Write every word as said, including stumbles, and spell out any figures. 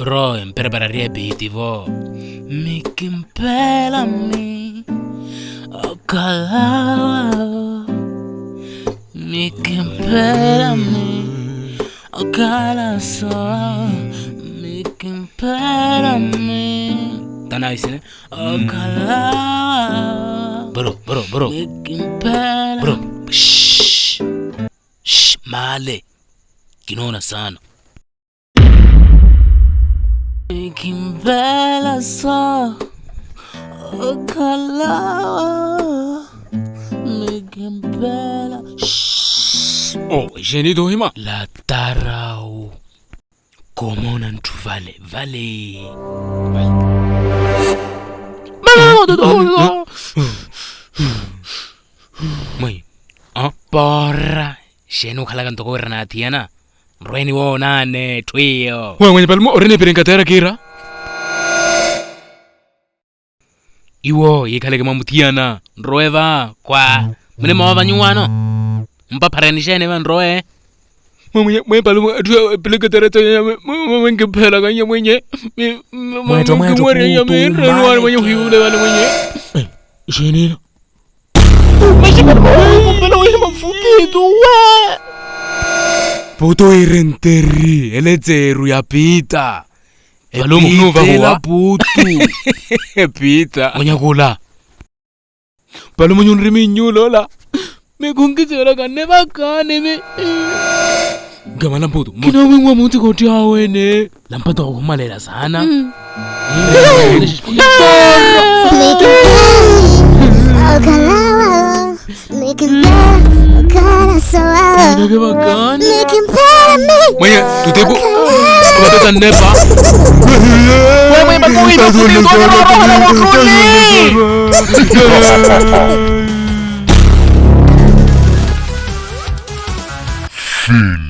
Roho emperepararia epitivo. Mikimpeela mi okalawa. Mikimpeela mi okalaso. Mikimpeela mi tanaisine okalawa. Bro, bro, bro. Mikimpeela bro. Shh. Shh, male. Kinoona sana. Mikimpeela so okalawa. Mikimpeela. Oh, jenito hima latarau. Komoona ntthu vale vale. Mwenye. Pora. Xeeni okhalaka ntoko wira naathiyana. Nrweeni woonane etthu iyo. Mwenye palumo orina epiri nkateera kiira. Iwo yiikhaleke mwamuthiyana nrowe va kwa munima wa vanyuwano. Mpaphareni xeeni va nrowe. Mwenye mwenye palumo etthu epiri nkateera tsonya. Mwenye nkiphelaka nye mwenye. Mwettho mwettho. Mwenye huyuule vale mwenye. Xeeni ino. Puto wira enteri eletseru ya pita. Epita ela putu. Epita onyakula. Palo munyu nrimi nyulola. Mikhunkitselaka nne vakani mi. Nkamala mputu kina winwa muti koti awene. Lampata okhumalela sana. Mwenye tutipu. Vatata nnepa. Fini.